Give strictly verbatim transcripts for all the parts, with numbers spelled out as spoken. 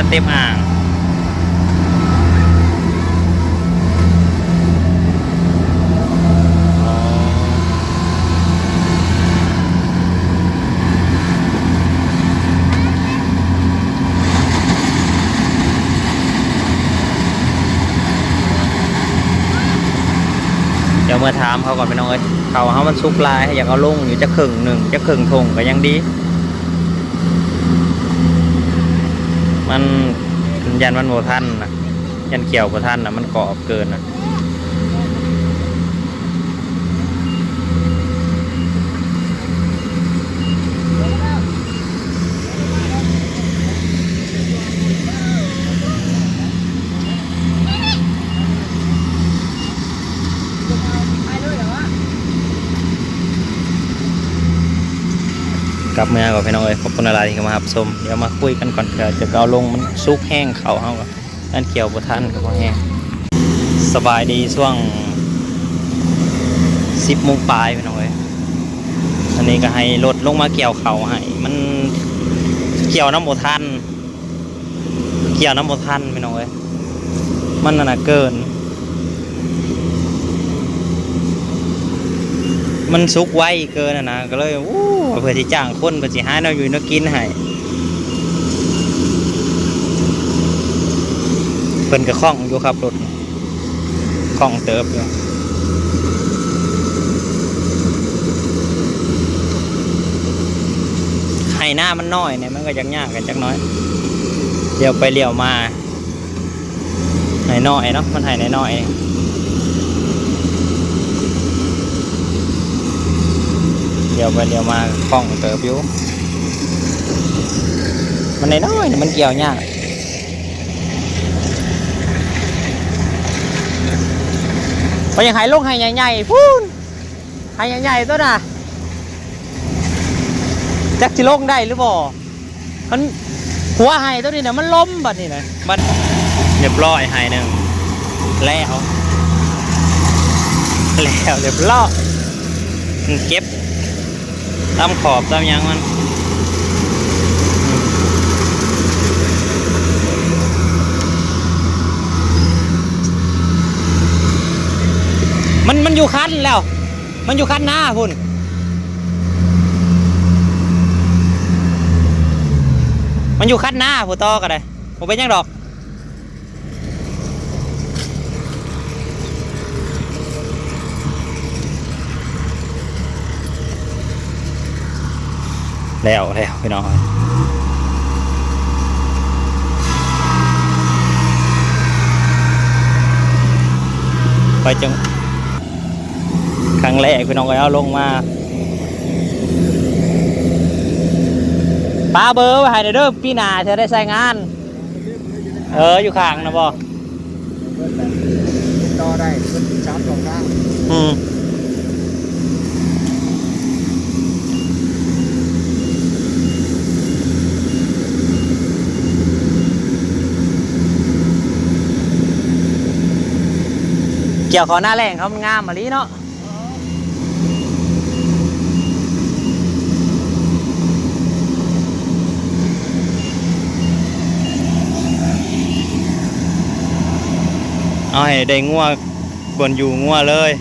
เต็มอ่าง เดี๋ยวเมื่อถามเขาก่อนพี่น้องเอ้ย เขาเฮามันสุกหลาย อยากเอาลงอยู่จักครึ่งหนึ่ง จักครึ่งถุงก็ยังดี มัน ยันมันบ่ทันนะ ยันเคี่ยวบ่ทันนะ มันกรอบเกินนะ กลับเมือก่อนพี่น้องเอ้ย ขอบคุณหลายๆที่เข้ามารับชม เดี๋ยวมาคุยกันก่อน เดี๋ยวจะเอาลง มันสุกแห้ง เขาเฮาก็ นั่นเคี่ยวบ่ทันก็บ่แห้ง สบายดีช่วงสิบโมงปลายพี่น้องเอ้ย อันนี้ก็ให้รถลงมาเกี่ยวเขาให้ มันเกี่ยวนำบ่ทัน เกี่ยวนำบ่ทันพี่น้องเอ้ย มันนั่นน่ะเกิน มันสุกไวเกินอะนะ ก็เลย โอ้ เพื่อสิจ้างคน เพื่อสิหาแนวอยู่แนวกินให้ เพิ่นก็คล่องอยู่ครับรถ คล่องเติบอยู่ ไฮ่นามันน้อยเนี่ย มันก็ยากๆกันจักหน่อย เลี้ยวไปเลี้ยวมา น้อยๆเนาะ มันไฮ่น้อยๆ เลี้ยวไปเลี้ยวมาคล่องเติบอยู่ มันน้อยๆเนี่ย มันเกี่ยวยาก เพราะยังไฮ่ลงไฮ่ใหญ่ๆพู้น ไฮ่ใหญ่ๆตัวน่ะ จักสิลงได้หรือบ่ มันหัวไฮ่ตัวนี้น่ะ มันล้มบัดนี้นะ บัด เรียบร้อยไฮ่หนึ่ง แล้ว แล้วเรียบร้อย มันเก็บ ตามขอบตามหยังมัน มัน มันอยู่คันแล้ว มันอยู่คันนาพุ้น มันอยู่คันนาพุ้นต่อก็ได้ บ่เป็นหยังดอก แล้ว แล้วพี่น้อง ไปจัง ครั้งแรกพี่น้องก็เอาลงมา ปะเบอร์ไว้ให้เด้อ ปีหน้าจะได้ใช้งาน เออ อยู่ข้างนะบ่ เพิ่นน่ะติดต่อได้ เพิ่นติดตามช่องทาง อืม เกี่ยวเขาหน้าแรงเขามันงามอะลีเนาะ เอาให้ได้งัวบ่อนอยู่งัวเลย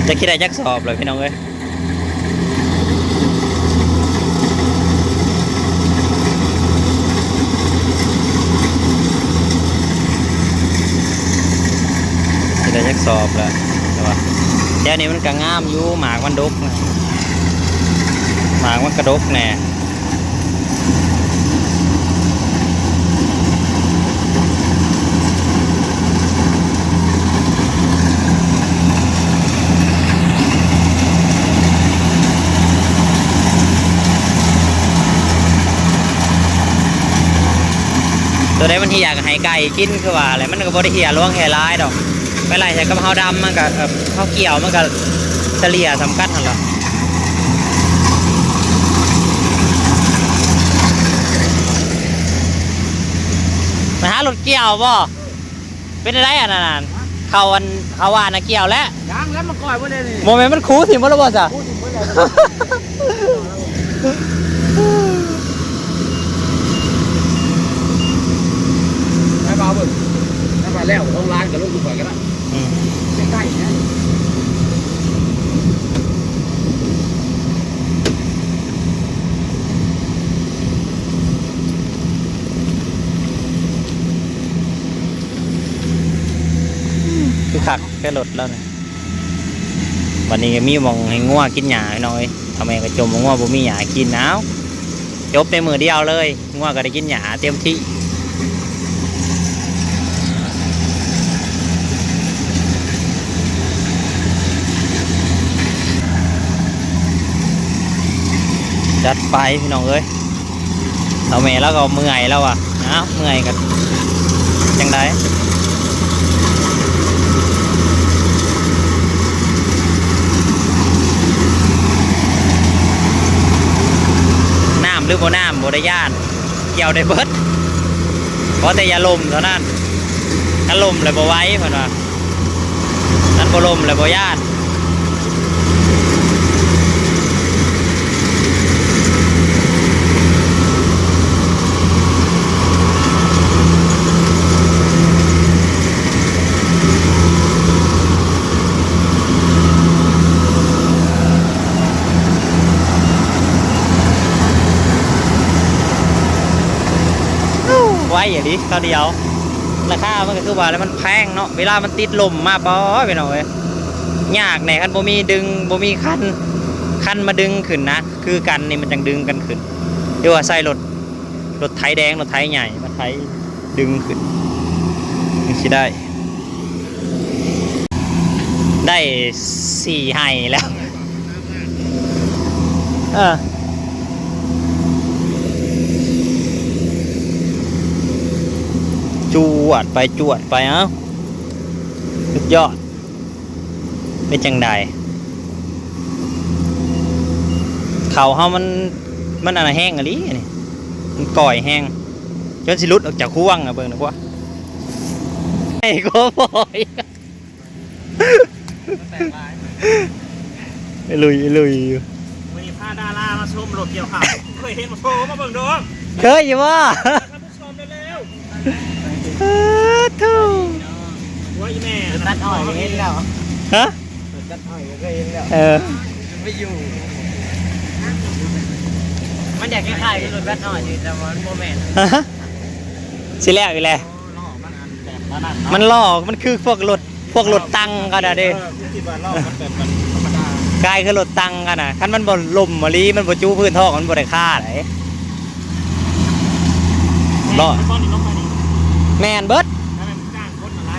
จักสิได้จักสอบเลยพี่น้องเอ้ย สิได้จักสอบแล้ว แต่ว่าแถวนี้มันก็งามอยู่ หมากมันดกนะ หมากมันกะดกแน่ ตัวใดมันเหี่ยก็ให้ไก่กินคือว่าแหละ มันก็บ่ได้เหี่ยหลวงเหี่ยหลายดอก ไปไล่ใส่กับเฮาดำมันก็ เอ่อ เฮาเกี่ยวมันก็เฉลี่ยส่ำกันหั่นล่ะ เจ้าบ่ เป็นอะไรอันนั้นน่ะ เขาอัน เขาว่าน่ะเกี่ยวแล้ว ยังแล้วมันก่อยบ่ได้นี่ โมเมนต์มันคูถิ่มบ่แล้วบ่จ้ะ คูถิ่มบ่แล้ว ให้มาเบิ่ง ให้มาแล้ว ต้องล้างกับลูกดูก่อนก็ได้ อืม ใกล้ๆเนี่ย คือคักแค่รถแล้วเนี่ย วันนี้ก็มีหม่องให้งัวกินหญ้าพี่น้องเอ้ย ทำไมก็จมว่างัวบ่มีหญ้ากิน เอ้า จบในมื้อเดียวเลย งัวก็ได้กินหญ้าเต็มที่ จัดไปพี่น้องเอ้ย เฒ่าแม่แล้วก็เมื่อยแล้วว่ะ อ้าว เมื่อยกัน จังใด น้ำหรือบ่น้ำ บ่ได้ย้าน เกี่ยวได้เบิด ขอแต่อย่าล่มเท่านั้น ถ้าล่มแล้วบ่ไหวเพิ่นว่า คันบ่ล่มแล้วบ่ย้าน ไวอะดิ ตอนเดียว ราคามันก็คือว่าแล้วมันแพงเนาะ เวลามันติดลมมา ป๊อด พี่น้องเอ้ย ยากแน่ คันบ่มีดึง บ่มีคัน คันมาดึงขึ้นนะ คือกันนี่มันจังดึงกันขึ้น หรือว่าใส่รถ รถไถแดง รถไถใหญ่ มาไถดึงขึ้น มันสิได้ ได้สี่ไฮ่แล้ว เออ จวดไป จวดไป เอ้า สุดยอด เป็นจังใด เขาเฮามัน มันอันแห้งอะลีนี่ มันก่อยแห้ง จนสิหลุดออกจากห่วงอะ เบิ่งนะพวก ไอ้โกบอย มันแตกลาย ไอ้ลุย ไอ้ลุยอยู่ วันนี้พาดารามาชมรถเกี่ยวข้าว เคยเห็นมาโชว์มาเบิ่งดู เคยอยู่บ่ ท่านผู้ชมเร็วๆ เออ ถูก ว่าอีแม่ ตัดอ้อยเห็นแล้ว ฮะ ตัดอ้อยก็เห็นแล้ว เออ ไม่อยู่ มันอยากคล้ายๆกับรถตัดอ้อยอยู่ แต่ว่ามันบ่แม่น ฮะ สิแล้วอีกแล้ว มันล้อ มันคือพวกรถ พวกรถตังกันน่ะเด้ เออ กูคิดว่าล้อมันแบบมันธรรมดา กายคือรถตังกันน่ะ คันมันบ่ล่มมะลิ มันบ่จูพื้นท้อง มันบ่ได้คาได๋ ล้อ แม่นบ่นี่ลงไปนี่ แม่นเบิด ถ้าแม่นจ้างคนน่ะ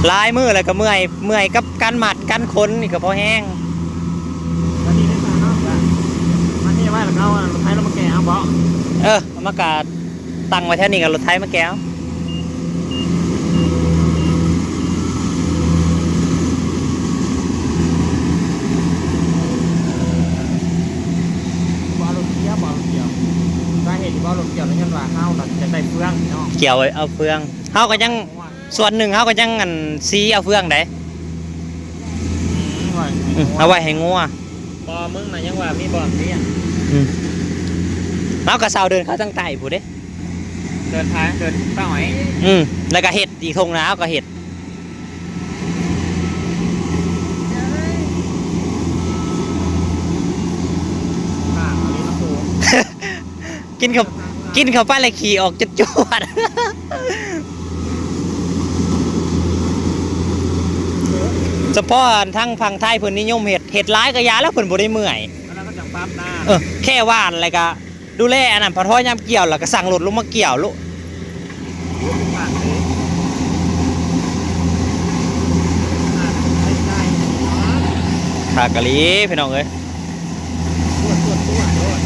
หลายมื้อ หลายมื้อแล้วก็เมื่อย เมื่อยกับการมัดการขนนี่ก็พอแฮง แล้วนี่ได้สารเนาะ มันนี่ไว้แล้วก็เอารถไถลงมาแก่เอาบ่ เออ เอามากาด ตั้งไว้แถวนี้กับรถไถมาแก่เอา บ่เอารถเกี่ยว บ่เอารถเกี่ยว สาเหตุที่บ่เอารถเกี่ยวนั่นย้อนว่าเฮาน่ะจะได้เฟืองเนาะ เกี่ยวเอาเฟือง เฮาก็ยัง ส่วนหนึ่งเฮาก็ยังอันซีเอาเฟืองได๋ อืม เอาไว้ให้งัว บ่ มึงน่ะยังว่ามีบ่อนเลี้ยง อืม เฮาก็เซาเดินเข้าทางใต้พู้นเด้ เดินทาง เดินเป้าหมาย อืม แล้วก็เฮ็ดอีก ท่งนาเฮาก็เฮ็ด อ่า เอาเลยนะครู กินเข้า กินเข้าไปแล้วขี้ออกจวดๆ เฉพาะอันทางฝั่งไทยเพิ่นนิยมเฮ็ด เฮ็ดหลายก็อย่าแล้ว เพิ่นบ่ได้เมื่อย อันนั้นเขาจะปั๊บหน้า เออ แค่หว่านแล้วก็ดูแลอันนั้น พอท้อยามเกี่ยวแล้วก็สั่งรถลงมาเกี่ยวโลด คักอีหลีพี่น้องเอ้ย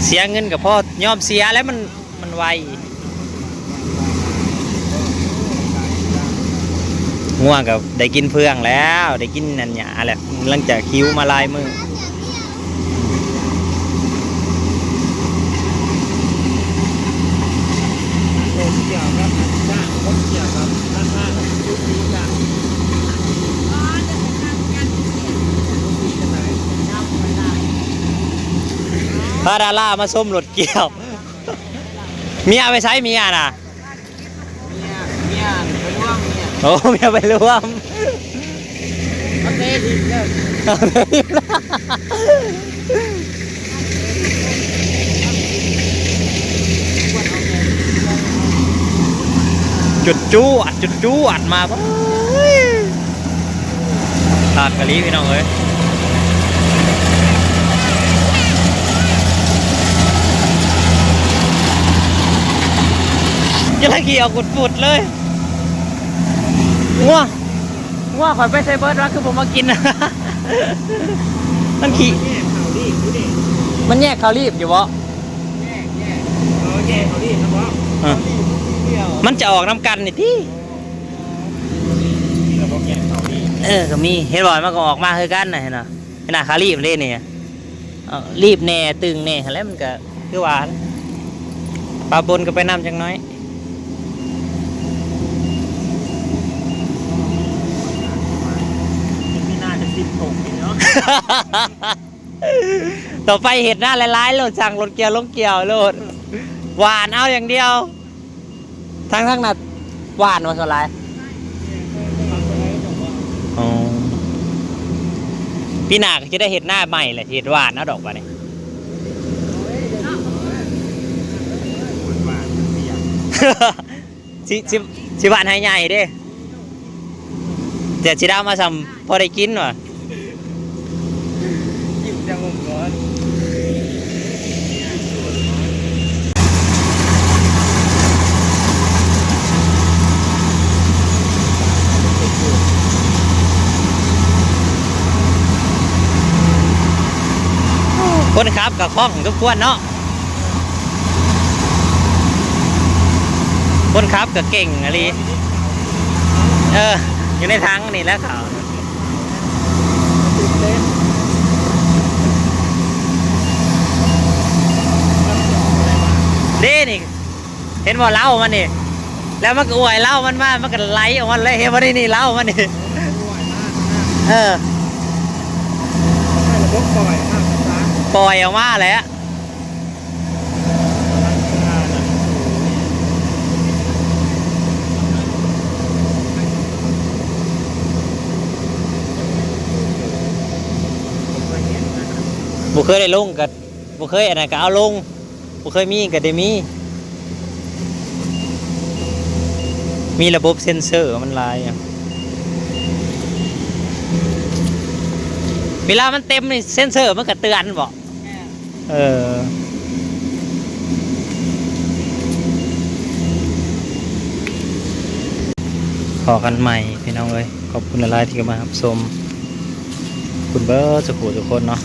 เสียเงินก็พอยอมเสียแล้ว มัน มันไว งัวก็ได้กินเฟืองแล้ว ได้กินนั่นหญ้าแล้ว หลังจากหิวมาหลายมื้อ คนเกี่ยวครับ จ้างคนเกี่ยวครับ พาดารามาชมรถเกี่ยว เมียไปใช้เมียน่ะ เมีย เมียไปร่วมเมีย โอ้ เมียไปร่วม เอาเตะทีมเด้อ เอาเตะทีม จุดจวด จุดจวด มา โอ้ย ตากกะลีพี่น้องเอ้ย จะละขี่เอากุดๆเลย งัว งัวข่อยไปใส่เบิร์ดวะ คือผมมากิน มันขี่ แยกเขารีบอยู่ดิ มันแยกเขารีบอยู่บ่ แยก แยก เออ แยกเขารีบนะบ่ อ่ะ เขารีบทีเดียว มันจะออกน้ำกันนี่ติ มีระบบแยกเขารีบ เออ ก็มี เห็นบ่ มันก็ออกมาคือกันน่ะ เห็นบ่ เห็นน่ะ เขารีบเลยนี่ เอ่อ รีบแหน่ ตึงแหน่ หั้นแหละ มันก็คือว่า ปะปนกันไปนำจักหน่อย มีหน้าจะสิบหกนี่เนาะ ต่อไปเฮ็ดนาหลายๆโลด สั่งรถเกี่ยวลงเกี่ยวโลด หว่านเอาอย่างเดียว ทั้งๆน่ะ หว่านว่าส่วนหลาย อ๋อ ปีหน้าก็จะได้เฮ็ดนาใหม่แหละ เฮ็ดหว่านเอาดอกบัดนี้ สิ สิ สิหว่านให้ใหญ่เด้ แต่สิได้เอามาส่ำพอได้กินว่ะ คนขับก็คล่องทุกคนเนาะ คนขับก็เก่งอะลี เออ อยู่ในถังนี่แหละเขา เด้นี่ เห็นบ่เหล้ามันนี่ แล้วมันก็อวยเหล้ามันมา มันก็ไหลออกมาเลย เห็นบ่นี่ นี่เหล้ามันนี่ เออ ปล่อยออกมาแหละ บ่เคยได้ลงก็บ่เคยอันนั้นก็เอาลง บ่เคยมีก็ได้มี มีระบบเซ็นเซอร์มันหลายอะ เวลามันเต็มนี่เซ็นเซอร์มันก็เตือนบ่ เออ พ้อกันใหม่พี่น้องเอ้ย ขอบคุณหลายๆที่เข้ามารับชม ขอบคุณเบิดสุขุทุกคนเนาะ